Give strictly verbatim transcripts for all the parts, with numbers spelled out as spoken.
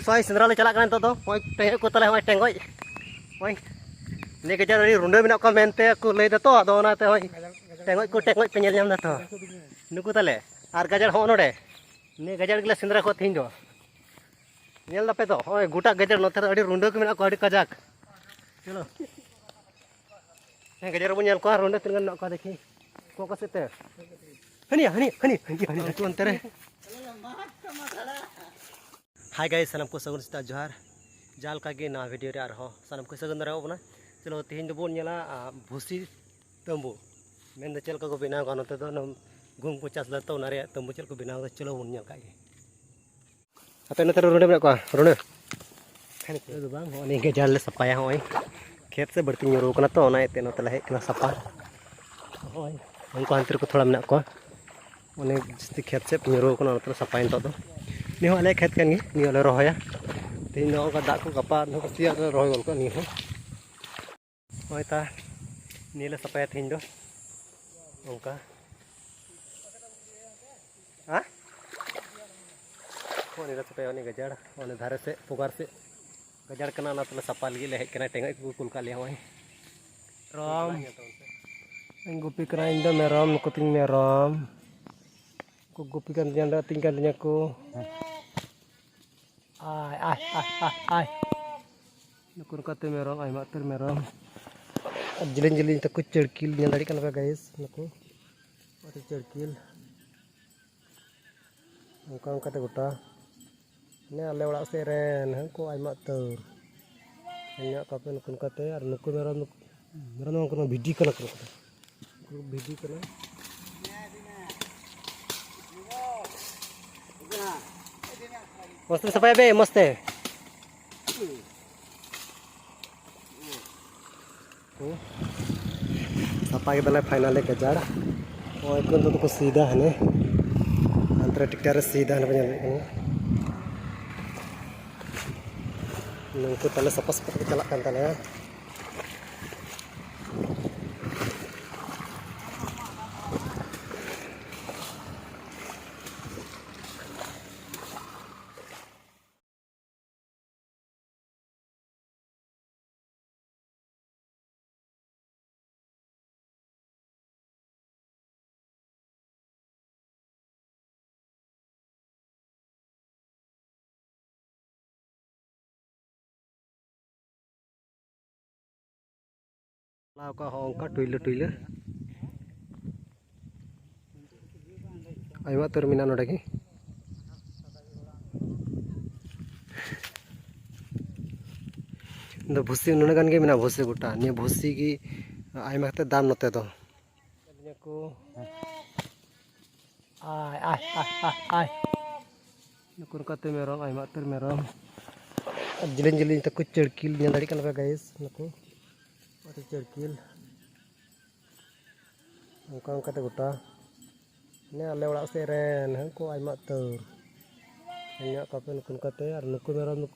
ᱥᱚᱭ ᱥᱮᱸᱫᱽᱨᱟ ᱞᱮ ᱪᱟᱞᱟᱜ ᱠᱟᱱᱟ ᱱᱤᱛᱚᱜ ᱫᱚ᱾ ᱱᱚᱜᱼᱚᱭ ᱴᱮᱸᱜᱚᱡ ᱠᱚ ᱛᱟᱞᱮ, ᱱᱚᱜᱼᱚᱭ ᱴᱮᱸᱜᱚᱡ᱾ ᱱᱚᱜᱼᱚᱭ ᱱᱤᱭᱟᱹ ᱜᱟᱡᱟᱲ ᱟᱹᱰᱤ ᱨᱩᱸᱰᱟᱹ ᱢᱮᱱᱟᱜ ᱠᱚᱣᱟ ᱢᱮᱱᱛᱮ ᱠᱚ ᱞᱟᱹᱭ ᱫᱟ ᱛᱚ, ᱟᱫᱚ ᱚᱱᱟᱛᱮ ᱱᱚᱜᱼᱚᱭ ᱴᱮᱸᱜᱚᱡ ᱠᱚ, ᱴᱮᱸᱜᱚᱡ ᱯᱮ ᱧᱮᱞ ᱧᱟᱢ ᱫᱟ ᱛᱚ᱾ ᱱᱩᱠᱩ ᱛᱟᱞᱮ᱾ ᱟᱨ ᱜᱟᱡᱟᱲ ᱦᱚᱸᱜᱼᱚ ᱱᱚᱰᱮ᱾ ᱱᱤᱭᱟᱹ ᱜᱟᱡᱟᱲ ᱜᱮᱞᱮ ᱥᱮᱸᱫᱽᱨᱟ ᱠᱚᱣᱟ ᱛᱮᱦᱮᱧ ᱫᱚ᱾ ᱧᱮᱞ ᱫᱟᱯᱮ ᱛᱚ, ᱱᱚᱜᱼᱚᱭ ᱜᱚᱴᱟ ᱜᱟᱡᱟᱲ ᱱᱚᱛᱮ ᱫᱚ ᱟᱹᱰᱤ ᱨᱩᱸᱰᱟᱹ ᱠᱚ ᱢᱮᱱᱟᱜ ᱠᱚᱣᱟ, ᱟᱹᱰᱤ ᱠᱟᱡᱟᱠ᱾ ᱪᱚᱞᱚ᱾ ᱦᱮᱸ, ᱜᱟᱡᱟᱲ ᱨᱮᱵᱚᱱ ᱧᱮᱞ ᱠᱚᱣᱟ, ᱨᱩᱸᱰᱟᱹ ᱛᱤᱱᱟᱹᱜ ᱜᱟᱱ ᱢᱮᱱᱟᱜ ᱠᱚᱣᱟ, ᱫᱮᱠᱷᱤ᱾ ᱚᱠᱟ ᱚᱠᱟ ᱥᱮᱫ ᱛᱮ? ᱦᱟᱹᱱᱤᱭᱟ, ᱦᱟᱹᱱᱤᱭᱟ, ᱦᱟᱹᱱᱤᱭᱟ, ᱦᱟᱹᱱᱤᱭᱟ, ᱩᱱᱠᱩ ᱚᱱᱛᱮ ᱨᱮ᱾ Hi guys, ᱥᱟᱱᱟᱢ ᱠᱚ ᱥᱟᱹᱜᱩᱱ ᱥᱮᱛᱟᱜ ᱡᱚᱦᱟᱨ᱾ ᱡᱟᱦᱟᱸ ᱞᱮᱠᱟ ᱜᱮ ᱱᱟᱣᱟ video ᱨᱮ ᱟᱨᱦᱚᱸ ᱥᱟᱱᱟᱢ ᱠᱚ ᱥᱟᱹᱜᱩᱱ ᱫᱟᱨᱟᱢ ᱠᱟᱱᱟ᱾ ᱪᱚᱞᱚ, ᱛᱮᱦᱮᱧ ᱫᱚᱵᱚᱱ ᱧᱮᱞᱟ, ᱟ, ᱵᱷᱩᱥᱤ ᱛᱟᱹᱢᱵᱩ᱾ ᱢᱮᱱᱫᱚ ᱪᱮᱫ ᱞᱮᱠᱟ ᱠᱚ ᱵᱮᱱᱟᱣ ᱠᱟᱜᱼᱟ ᱱᱚᱛᱮ ᱫᱚ, ᱚᱱᱟ ᱜᱩᱦᱩᱢ ᱠᱚ ᱪᱟᱥ ᱞᱮᱫᱟ ᱛᱚ, ᱚᱱᱟ ᱨᱮᱭᱟᱜ ᱛᱟᱹᱢᱵᱩ ᱪᱮᱫ ᱠᱚ ᱵᱮᱱᱟᱣ ᱠᱟᱫᱟ, ᱪᱚᱞᱚ ᱵᱚᱱ ᱧᱮᱞ ᱠᱟᱜ ᱜᱮ᱾ ᱟᱯᱮ ᱱᱚᱛᱮ ᱨᱮ ᱨᱩᱸᱰᱟᱹ ᱢᱮᱱᱟᱜ ᱠᱚᱣᱟ? ᱨᱩᱸᱰᱟᱹ? ᱱᱚᱛᱮ ᱫᱚ ᱵᱟᱝ, ᱦᱚᱸᱜᱼᱚ ᱱᱤᱭᱟᱹ ᱜᱟᱡᱟᱲ ᱞᱮ ᱥᱟᱯᱷᱟᱭᱟ᱾ ᱦᱚᱸᱜᱼᱚᱭ ᱠᱷᱮᱛ ᱥᱮᱫ ᱵᱟᱹᱲᱛᱤ ᱧᱩᱨᱩ ᱠᱟᱱᱟ ᱛᱚ, ᱚᱱᱟ ᱤᱭᱟᱹᱛᱮ ᱱᱚᱛᱮ ᱞᱮ ᱦᱮᱡ ᱠᱟᱱᱟ ᱥᱟᱯᱷᱟ᱾ ᱦᱚᱸᱜᱼᱚᱭ ᱩᱱᱠᱩ ᱦᱟᱱᱛᱮ ᱨᱮᱠᱚ ᱛᱷᱚᱲᱟ ᱢᱮᱱᱟᱜ ᱠᱚᱣᱟ, ᱚᱱᱮ ᱡᱟᱹᱥᱛᱤ ᱠᱷᱮᱛ ᱥᱮᱫ ᱧᱩᱨᱩ ᱠᱟᱱᱟ, ᱚᱱᱟ ᱛᱮᱞᱮ ᱥᱟᱯᱷᱟᱭᱟ ᱱᱤᱛᱚᱜ ᱫᱚ᱾ ᱱᱤᱭᱟᱹ ᱦᱚᱸ ᱟᱞᱮᱭᱟᱜ ᱠᱷᱮᱛ ᱠᱟᱱ ᱜᱮ, ᱱᱤᱭᱟᱹ ᱦᱚᱸᱞᱮ ᱨᱚᱦᱚᱭᱟ ᱛᱮᱦᱮᱧ ᱫᱚ᱾ ᱚᱱᱠᱟ ᱫᱟᱜ ᱠᱚ ᱜᱟᱯᱟ ᱟᱨᱦᱚᱸ ᱠᱚ ᱥᱤᱭᱟ, ᱟᱫᱚ ᱨᱚᱦᱚᱭ ᱜᱚᱫ ᱠᱟᱜᱼᱟ ᱱᱤᱭᱟᱹ ᱦᱚᱸ᱾ ᱦᱳᱭ ᱛᱟ, ᱱᱤᱭᱟᱹ ᱞᱮ ᱥᱟᱯᱷᱟᱭᱟ ᱛᱮᱦᱮᱧ ᱫᱚ᱾ ᱚᱱᱠᱟ᱾ ᱦᱮᱸ? ᱦᱚᱸ, ᱱᱤᱭᱟᱹ ᱞᱮ ᱥᱟᱯᱷᱟᱭᱟ, ᱩᱱᱤ ᱜᱟᱡᱟᱲ, ᱩᱱᱤ ᱫᱷᱟᱨᱮ ᱥᱮᱫ, ᱯᱚᱜᱟᱨ ᱥᱮᱫ ᱜᱟᱡᱟᱲ ᱠᱟᱱᱟ, ᱚᱱᱟ ᱛᱮᱞᱮ ᱥᱟᱯᱷᱟ ᱞᱟᱹᱜᱤᱫ ᱞᱮ ᱦᱮᱡ ᱠᱟᱱᱟ᱾ ᱴᱮᱸᱜᱚᱡ ᱠᱚᱠᱚ ᱠᱩᱞ ᱠᱟᱜ ᱞᱮᱭᱟ, ᱦᱚᱸᱜᱼᱚᱭ᱾ ᱢᱮᱨᱚᱢ᱾ ᱤᱧ ᱜᱩᱯᱤ ᱠᱟᱱᱟ, ᱤᱧ ᱫᱚ ᱢᱮᱨᱚᱢ, ᱱᱩᱠᱩ ᱛᱤᱧ ᱢᱮᱨᱚᱢ᱾ ᱠᱚ ᱜᱩᱯᱤ ᱠᱟᱱ ᱛᱤᱧᱟ, ᱚᱸᱰᱮ ᱟᱹᱛᱤᱧ ᱠᱟᱱ ᱛᱤᱧᱟ ᱠᱚ᱾ ᱟᱭ, ᱟᱭ, ᱟᱭ, ᱟᱭ, ᱟᱭ᱾ ᱱᱩᱠᱩ ᱱᱚᱝᱠᱟᱛᱮ ᱢᱮᱨᱚᱢ, ᱟᱭᱢᱟ ᱩᱛᱟᱹᱨ ᱢᱮᱨᱚᱢ᱾ ᱟᱨ ᱡᱮᱞᱮᱧ ᱡᱮᱞᱮᱧ ᱛᱟᱠᱚ ᱪᱟᱹᱲᱠᱤᱞ, ᱧᱮᱞ ᱫᱟᱲᱮᱭᱟᱜ ᱠᱟᱱᱟ ᱯᱮ guys, ᱱᱩᱠᱩ᱾ ᱟᱹᱰᱤ ᱪᱟᱹᱲᱠᱤᱞ᱾ ᱚᱱᱠᱟ ᱚᱱᱠᱟᱛᱮ ᱜᱚᱴᱟ᱾ ᱢᱟᱱᱮ ᱟᱞᱮ ᱚᱲᱟᱜ ᱥᱮᱫ ᱨᱮ ᱱᱟᱦᱟᱜ ᱠᱚ ᱟᱭᱢᱟ ᱩᱛᱟᱹᱨ᱾ ᱧᱮᱞ ᱧᱚᱜ ᱠᱚᱣᱟ ᱯᱮ ᱱᱩᱠᱩ ᱱᱚᱝᱠᱟᱛᱮ, ᱟᱨ ᱱᱩᱠᱩ ᱢᱮᱨᱚᱢ ᱫᱚ, ᱢᱮᱨᱚᱢ ᱫᱚ ᱵᱟᱝ ᱠᱟᱱᱟ, ᱵᱷᱤᱰᱤ ᱠᱟᱱᱟ ᱠᱚ ᱱᱩᱠᱩ ᱫᱚ᱾ ᱱᱩᱠᱩ ᱵᱷᱤᱰᱤ ᱠᱟᱱᱟ᱾ ᱢᱚᱡᱽ ᱛᱮ ᱥᱟᱯᱷᱟᱭ ᱵᱮ, ᱢᱚᱡᱽ ᱛᱮ᱾ ᱦᱩᱸ᱾ ᱥᱟᱯᱷᱟ ᱠᱮᱫᱟᱞᱮ finally ᱜᱟᱡᱟᱲ᱾ ᱱᱚᱜᱼᱚᱭ ᱠᱚ ᱱᱤᱛᱚᱜ ᱫᱚᱠᱚ ᱥᱤᱭᱫᱟ ᱦᱟᱱᱮ᱾ ᱦᱟᱱᱛᱮ ᱨᱮ tractor ᱨᱮ ᱥᱤᱭᱫᱟ, ᱦᱟᱱᱮ ᱯᱮ ᱧᱮᱞ ᱫᱟᱲᱮᱭᱟᱜ ᱠᱟᱱᱟ᱾ ᱱᱩᱠᱩ ᱛᱟᱞᱮ ᱥᱟᱯᱷᱟ ᱥᱟᱯᱷᱟ ᱛᱮᱠᱚ ᱪᱟᱞᱟᱜ ᱠᱟᱱ ᱛᱟᱞᱮᱭᱟ᱾ ᱪᱟᱞᱟᱣ ᱠᱚᱜᱼᱟ ᱦᱚᱸ ᱚᱱᱠᱟ ᱴᱩᱭᱞᱟᱹ ᱴᱩᱭᱞᱟᱹ᱾ ᱟᱭᱢᱟ ᱩᱛᱟᱹᱨ ᱢᱮᱱᱟᱜᱼᱟ ᱱᱚᱰᱮ ᱜᱮ᱾ ᱫᱚ ᱵᱷᱩᱥᱤ ᱱᱩᱱᱟᱹᱜ ᱜᱟᱱ ᱜᱮ ᱢᱮᱱᱟᱜᱼᱟ, ᱵᱷᱩᱥᱤ ᱜᱚᱴᱟ᱾ ᱱᱤᱭᱟᱹ ᱵᱷᱩᱥᱤ ᱜᱮ ᱟᱭᱢᱟ ᱠᱟᱛᱮ ᱫᱟᱢ ᱱᱚᱛᱮ ᱫᱚ᱾ ᱱᱤᱭᱟᱹ ᱠᱚ ᱟᱭ, ᱟᱭ, ᱟᱭ, ᱟᱭ, ᱟᱭ᱾ ᱱᱩᱠᱩ ᱱᱚᱝᱠᱟᱛᱮ ᱢᱮᱨᱚᱢ, ᱟᱭᱢᱟ ᱩᱛᱟᱹᱨ ᱢᱮᱨᱚᱢ᱾ ᱟᱨ ᱡᱮᱞᱮᱧ ᱡᱮᱞᱮᱧ ᱛᱟᱠᱚ ᱪᱟᱹᱲᱠᱤᱞ, ᱧᱮᱞ ᱫᱟᱲᱮᱭᱟᱜ ᱠᱟᱱᱟ ᱯᱮ guys, ᱱᱩᱠᱩ᱾ ᱱᱚᱛᱮ ᱪᱟᱹᱲᱠᱤᱞ᱾ ᱚᱱᱠᱟ ᱚᱱᱠᱟᱛᱮ ᱜᱚᱴᱟ᱾ ᱱᱮ ᱟᱞᱮ ᱚᱲᱟᱜ ᱥᱮᱫ ᱨᱮ ᱱᱟᱦᱟᱜ ᱠᱚ ᱟᱭᱢᱟ ᱩᱛᱟᱹᱨ᱾ ᱧᱮᱞ ᱧᱚᱜ ᱠᱚᱣᱟ ᱯᱮ ᱱᱩᱠᱩ ᱱᱚᱝᱠᱟᱛᱮ, ᱟᱨ ᱱᱩᱠᱩ ᱢᱮᱨᱚᱢ ᱫᱚ,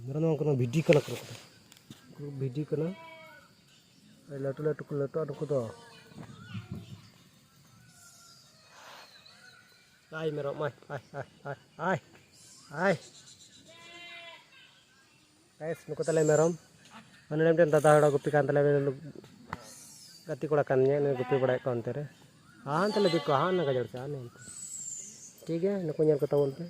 ᱢᱮᱨᱚᱢ ᱫᱚ ᱵᱟᱝ ᱠᱟᱱᱟ, ᱵᱷᱤᱰᱤ ᱠᱟᱱᱟ ᱠᱚ ᱱᱩᱠᱩ ᱫᱚ᱾ ᱱᱩᱠᱩ ᱵᱷᱤᱰᱤ ᱠᱟᱱᱟ᱾ ᱟᱹᱰᱤ ᱞᱟᱹᱴᱩ ᱞᱟᱹᱴᱩ ᱠᱚ ᱞᱟᱹᱴᱩᱜᱼᱟ ᱱᱩᱠᱩ ᱫᱚ᱾ ᱟᱭ ᱢᱮᱨᱚᱢ, ᱟᱭ, ᱟᱭ, ᱟᱭ, ᱟᱭ, ᱟᱭ, ᱟᱭ᱾ Guys, ᱱᱩᱠᱩ ᱛᱟᱞᱮ ᱢᱮᱨᱚᱢ᱾ ᱢᱟᱱᱮ ᱢᱤᱫᱴᱮᱱ ᱫᱟᱫᱟ ᱦᱚᱲ ᱜᱩᱯᱤ ᱠᱟᱱ ᱛᱟᱞᱮᱭᱟ, ᱜᱟᱛᱮ ᱠᱚᱲᱟ ᱠᱟᱱ ᱜᱮᱭᱟ, ᱩᱱᱤ ᱜᱩᱯᱤ ᱵᱟᱲᱟᱭᱮᱫ ᱠᱚᱣᱟ ᱚᱱᱛᱮ ᱨᱮ᱾ ᱦᱟᱱᱛᱮ ᱞᱮ ᱤᱫᱤ ᱠᱚᱣᱟ, ᱦᱟᱱᱟ ᱜᱟᱡᱟᱲ ᱥᱮᱫ, ᱦᱟᱱᱮ ᱚᱱᱛᱮ᱾ ᱴᱷᱤᱠ ᱜᱮᱭᱟ, ᱱᱩᱠᱩ ᱧᱮᱞ ᱠᱚ ᱛᱟᱵᱚᱱ ᱯᱮ᱾